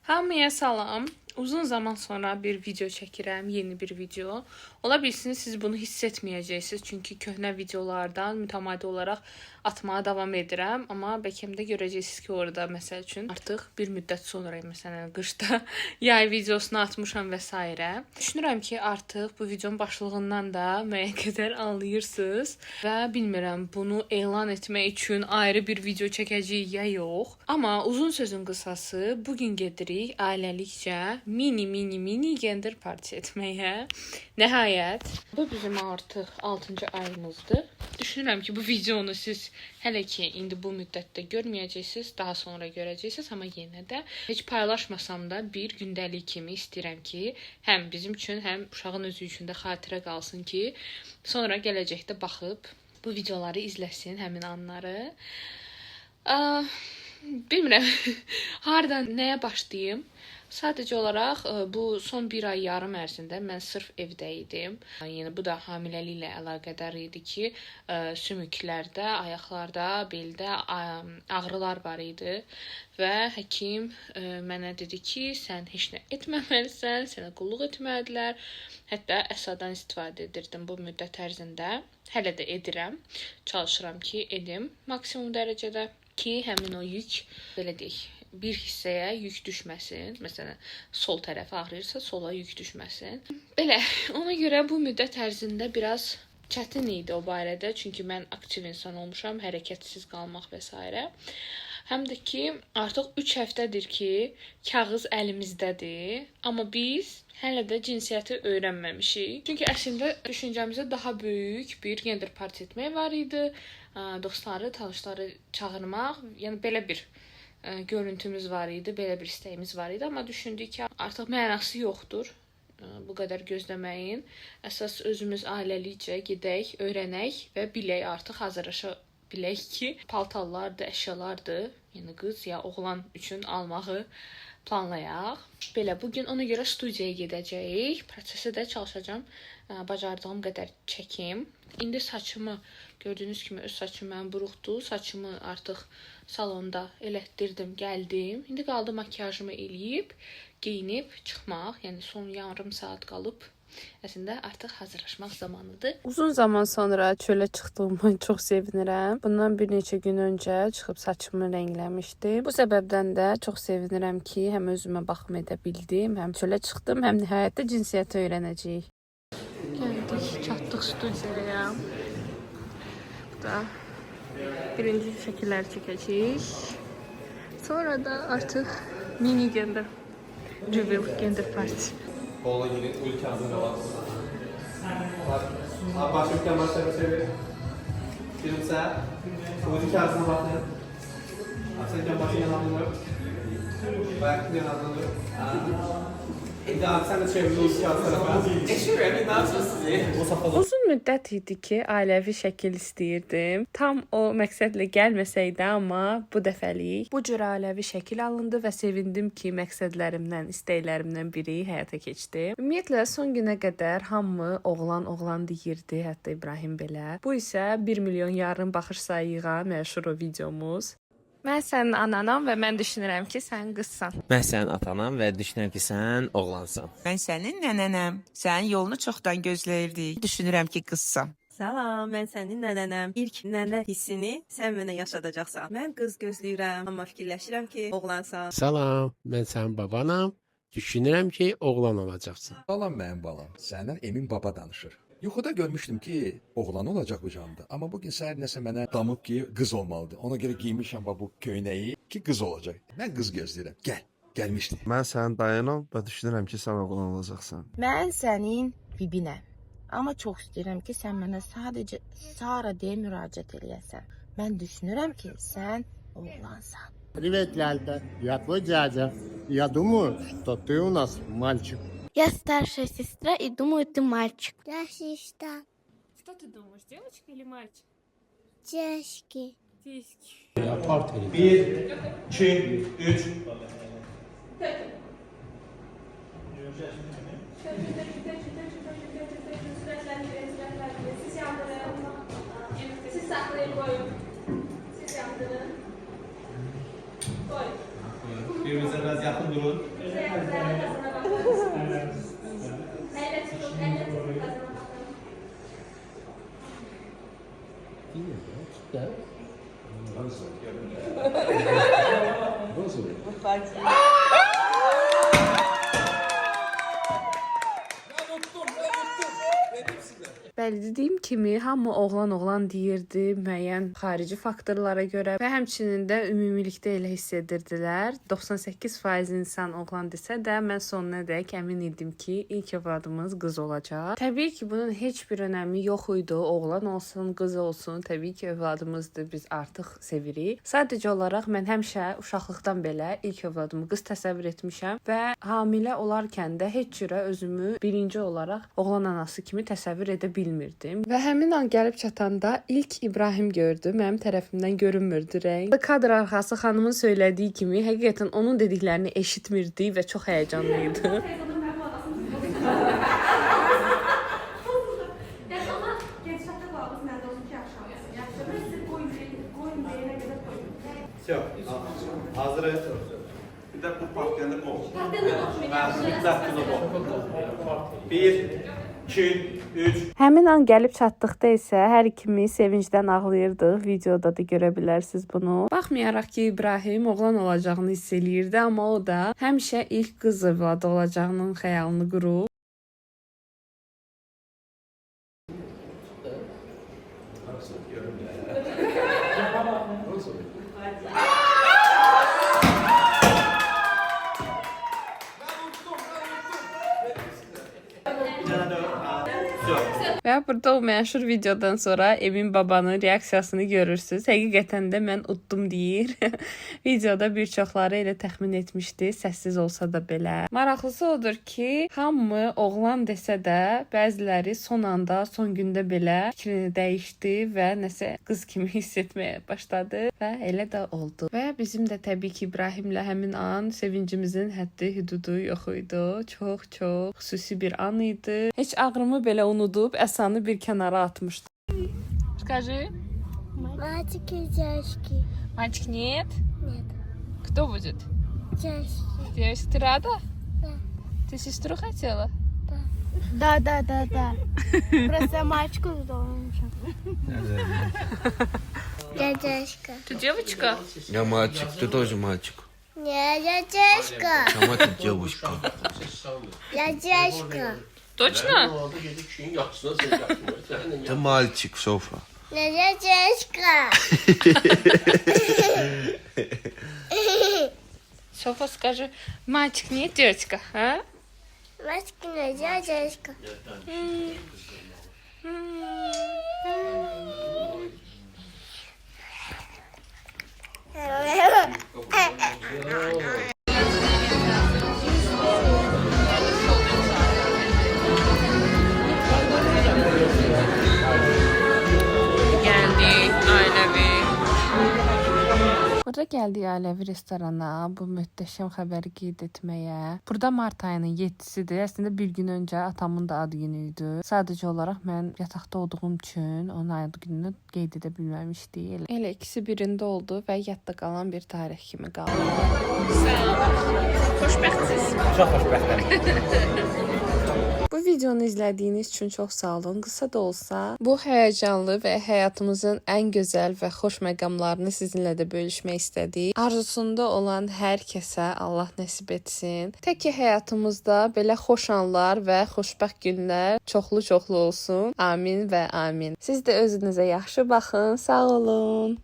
Hamıya salam. Uzun zaman sonra bir video çəkirəm, yeni bir video. Ola bilsin siz bunu hiss etməyəcəksiniz, çünki köhnə videolardan mütəmadi olaraq atmağa davam edirəm, amma bəlkə də görəcəksiniz ki, orada məsəl üçün artıq bir müddət sonra, məsələn, qışda yay videosunu atmışam və s. Düşünürəm ki, artıq bu videonun başlığından da müəyyən qədər anlayırsınız və bilmirəm bunu elan etmək üçün ayrı bir video çəkəcəyik ya yox. Amma uzun sözün qısası, bu gün gedirik ailəlikcə mini mini mini gender party etməyə. Nəhayət, bu bizim artıq 6-cı ayımızdır. Düşünürəm ki, bu videonu siz hələ ki indi bu müddətdə görməyəcəksiniz, daha sonra görəcəksiniz, amma yenə də heç paylaşmasam da bir gündəlik kimi istəyirəm ki, həm bizim üçün, həm uşağın özü üçün də xatirə qalsın ki, sonra gələcəkdə baxıb bu videoları izləsin, həmin anları. Bilmirəm, hardan nəyə başlayım. Sadəcə olaraq bu son bir ay yarım ərzində mən sırf evdə idim. Yəni bu da hamiləliklə əlaqədar idi ki, sümüklərdə, ayaqlarda, beldə ağrılar var idi və həkim mənə dedi ki, sən heç nə etməməlisən, sənə qulluq etməlidirlər. Hətta əsadan istifadə edirdim bu müddət ərzində. Hələ də edirəm. Çalışıram ki, edim maksimum dərəcədə ki, həmin o yük, belə deyək, bir hissəyə yük düşməsin. Məsələn, sol tərəf ağrıyırsa, sola yük düşməsin. Belə, ona görə bu müddət ərzində biraz çətin idi o barədə, çünki mən aktiv insan olmuşam, hərəkətsiz qalmaq və s. Həm də ki, artıq 3 həftədir ki, kağız əlimizdədir, amma biz hələ də cinsiyyəti öyrənməmişik. Çünki əslində düşüncəmizdə daha böyük bir gender party etmək var idi. Dostları, tanışları çağırmaq, yəni belə bir görüntümüz var idi, belə bir istəyimiz var idi, amma düşündük ki, artıq mənası yoxdur bu qədər gözləməyin. Əsas özümüz ailəlikcə gedək, öyrənək və bilək, artıq hazırlaşa bilək ki, paltarlardır, əşyalardır, yəni qız ya oğlan üçün almağı planlayaq. Belə bu gün ona görə studiyaya gedəcəyik. Prosesi də çalışacağam bacardığım qədər çəkim. İndi saçımı gördüyünüz kimi öz saçım mənim buruqdur. Saçımı artıq salonda elətdirdim, gəldim. İndi qaldı makiyajımı eləyib, geyinib çıxmaq. Yəni son yarım saat qalıb. Əslində artıq hazırlaşmaq zamanıdır. Uzun zaman sonra çölə çıxdığıma çox sevinirəm. Bundan bir neçə gün öncə çıxıb saçımı rəngləmişdim. Bu səbəbdən də çox sevinirəm ki, həm özümə baxım edə bildim, həm çölə çıxdım, həm nəhayətdə cinsiyyəti öyrənəcəyik. Gəldik, çatdıq studiyaya. Bu da birinci şəkillər çəkəcəyik. Sonra da artıq mini gender reveal, gender party. Oğlan yine ülke ağzına var. Abi başka ülken başlarını çevir. Gülümse. Ülke ağzına bakın. Abi sen başın yanağını öp. Ayaklı yanağını öp. İndi abi sen de çevir ülke ağzı tarafa. Eşim, ne yapıyorsunuz sizi? Uzun müddət idi ki, ailəvi şəkil istəyirdim. Tam o məqsədlə gəlməsəydi, amma bu dəfəlik bu cür ailəvi şəkil alındı və sevindim ki, məqsədlərimdən, istəklərimdən biri həyata keçdi. Ümumiyyətlə son günə qədər hamı oğlan oğlan deyirdi, hətta İbrahim belə. Bu isə 1 milyon yarım baxış sayı yığan məşhur o videomuz. Mən sənin ananam və mən düşünürəm ki, sən qızsan. Mən sənin atanam və düşünürəm ki, sən oğlansan. Mən sənin nənənəm. Sənin yolunu çoxdan gözləyirdik. Düşünürəm ki, qızsan. Salam, mən sənin nənənəm. İlk nənə hissini sən mənə yaşadacaqsan. Mən qız gözləyirəm, amma fikirləşirəm ki, oğlansan. Salam, mən sənin babanam. Düşünürəm ki, oğlan olacaqsan. Salam mənim balam. Səndən Emin baba danışır. Yuxuda görmüşdüm ki, oğlan olacaq bu canda. Amma bu gün səhər nəsə mənə damıb ki, qız olmalıdır. Ona görə geymişəm bax bu köynəyi ki, qız olacaq. Mən qız gözləyirəm. Gəl, gəlmişdi. Mən sənin dayınam və düşünürəm ki, sən oğlan olacaqsan. Mən sənin bibinəm. Amma çox istəyirəm ki, sən mənə sadəcə Sara deyə müraciət eləyəsən. Mən düşünürəm ki, sən oğlansan. Привет, Лялька. Я твой дядя. Я думаю, что ты у нас мальчик. Я старшая сестра и думаю, ты мальчик. Я сестра. Что ты думаешь, девочка или мальчик? Девочки. Девочки. 1, 2, 3. Siz yandırın. Siz saxlayın, qoyun. Siz yandırın. Qoyun. Birbirinize biraz yakın durun. Durun. Bəli, dediyim kimi hamı oğlan oğlan deyirdi müəyyən xarici faktorlara görə və həmçinin də ümumilikdə elə hiss edirdilər. 98% insan oğlan desə də mən sonunadək əmin idim ki, ilk övladımız qız olacaq. Təbii ki, bunun heç bir önəmi yox idi. Oğlan olsun, qız olsun, təbii ki, övladımızdır, biz artıq sevirik. Sadəcə olaraq mən həmişə uşaqlıqdan belə ilk övladımı qız təsəvvür etmişəm və hamilə olarkən də heç cürə özümü birinci olaraq oğlan anası kimi təsəvvür edə bilmirdim. Və həmin an gəlib çatanda ilk İbrahim gördü. Mənim tərəfimdən görünmürdü rəng. Kadr arxası xanımın söylədiyi kimi həqiqətən onun dediklərini eşitmirdi və çox həyəcanlı idi. Все. Hazırız. Bir də bu partiyanda qol. Mütləq bunu qol. 1, 2, 3. Həmin an gəlib çatdıqda isə hər ikimiz sevincdən ağlayırdıq. Videoda da görə bilərsiniz bunu. Baxmayaraq ki, İbrahim oğlan olacağını hiss eləyirdi, amma o da həmişə ilk qız övladı olacağının xəyalını qurub. Bir dənə də. Все. Və burada o məşhur videodan sonra Emin babanın reaksiyasını görürsüz. Həqiqətən də mən utdum deyir. Videoda bir çoxları elə təxmin etmişdi, səssiz olsa da belə. Maraqlısı odur ki, hamı oğlan desə də, bəziləri son anda, son gündə belə fikrini dəyişdi və nəsə qız kimi hiss etməyə başladı və elə də oldu. Və bizim də təbii ki, İbrahimlə həmin an sevincimizin həddi hüdudu yox idi. Çox-çox xüsusi bir an idi. Heç ağrımı belə unudub əsanı bir kənara atmışdım. Скажи, Мальчики и девочки. мальчик нет? Нет. Кто будет? Девочки. Девочка, ты рада? Да. Ты сестру хотела? Да. Просто мальчику должен. Я девочка. Ты девочка? Я мальчик, ты тоже мальчик. Не, я девочка. Сама ты девушка. Я девочка. Точно? Ты мальчик, Софа. Не, я девочка. Софа, скажи, мальчик, нет, девочка, а? Мальчик, не, я девочка. Geldik ailəvi. Burada gəldik ailəvi restorana bu möhtəşəm xəbəri qeyd etməyə. Burada mart ayının 7-sidir. Əslində bir gün öncə atamın da ad günü idi. Sadəcə olaraq mən yataqda olduğum üçün onun ad gününü qeyd edə bilməmişdik. Elə ikisi birində oldu və yadda qalan bir tarix kimi qaldı. Xoşbəxtsiz. Çox xoşbəxtəm. Bu videonu izlədiyiniz üçün çox sağ olun. Qısa da olsa, bu həyəcanlı və həyatımızın ən gözəl və xoş məqamlarını sizinlə də bölüşmək istədik. Arzusunda olan hər kəsə Allah nəsib etsin. Tək ki həyatımızda belə xoş anlar və xoşbəxt günlər çoxlu-çoxlu olsun. Amin və amin. Siz də özünüzə yaxşı baxın. Sağ olun.